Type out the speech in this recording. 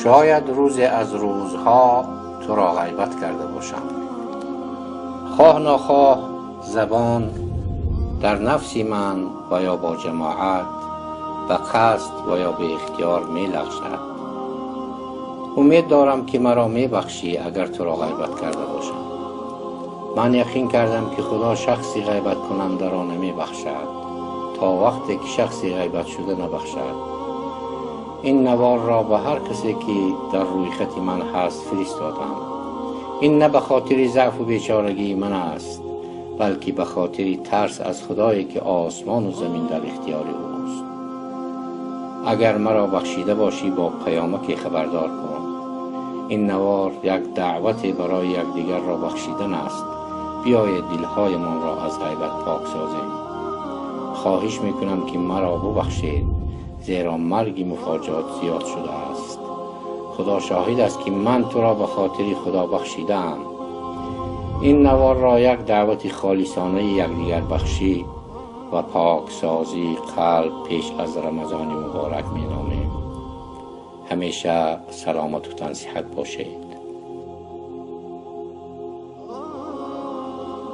Шояд рӯзе аз рӯзҳо туро ғайбат карда бошам. Хоҳ нохоҳ забон дар нафси ман ва ё бо ҷамоат ба қасд ва ё беихтиёр мелағжад. Умед дорам, ки маро мебахшӣ, агар туро ғайбат карда бошам. Ман яқин кардам, ки Худо шахси ғайбаткунандаро намебахшад, то вақте ки шахси ғайбатшуда набахшад. Ин наворро ба ҳар касе, ки дар рӯйхати ман ҳаст, фиристодам. Ин на ба хотири заъфу бечорагии ман аст, балки ба хотири тарс аз Худое, ки осмону замин дар ихтиёри ӯст. Агар маро бахшида бошӣ, бо паёмаке хабардор кун. Ин навор як даъвате барои якдигарро бахшидан аст. Биёед, дилҳоямонро аз ғайбат пок созем. Хоҳиш мекунам, ки маро бубахшед, зеро марги муфоҷот зиёд шудааст. Худо шоҳид аст, ки ман туро ба хотири Худо бахшидаам. Ин наворро як даъвати холисонаи якдигарбахшӣ ва поксозии қалб пеш аз Рамазони муборак меномем. Ҳамеша саломату тансиҳат бошед.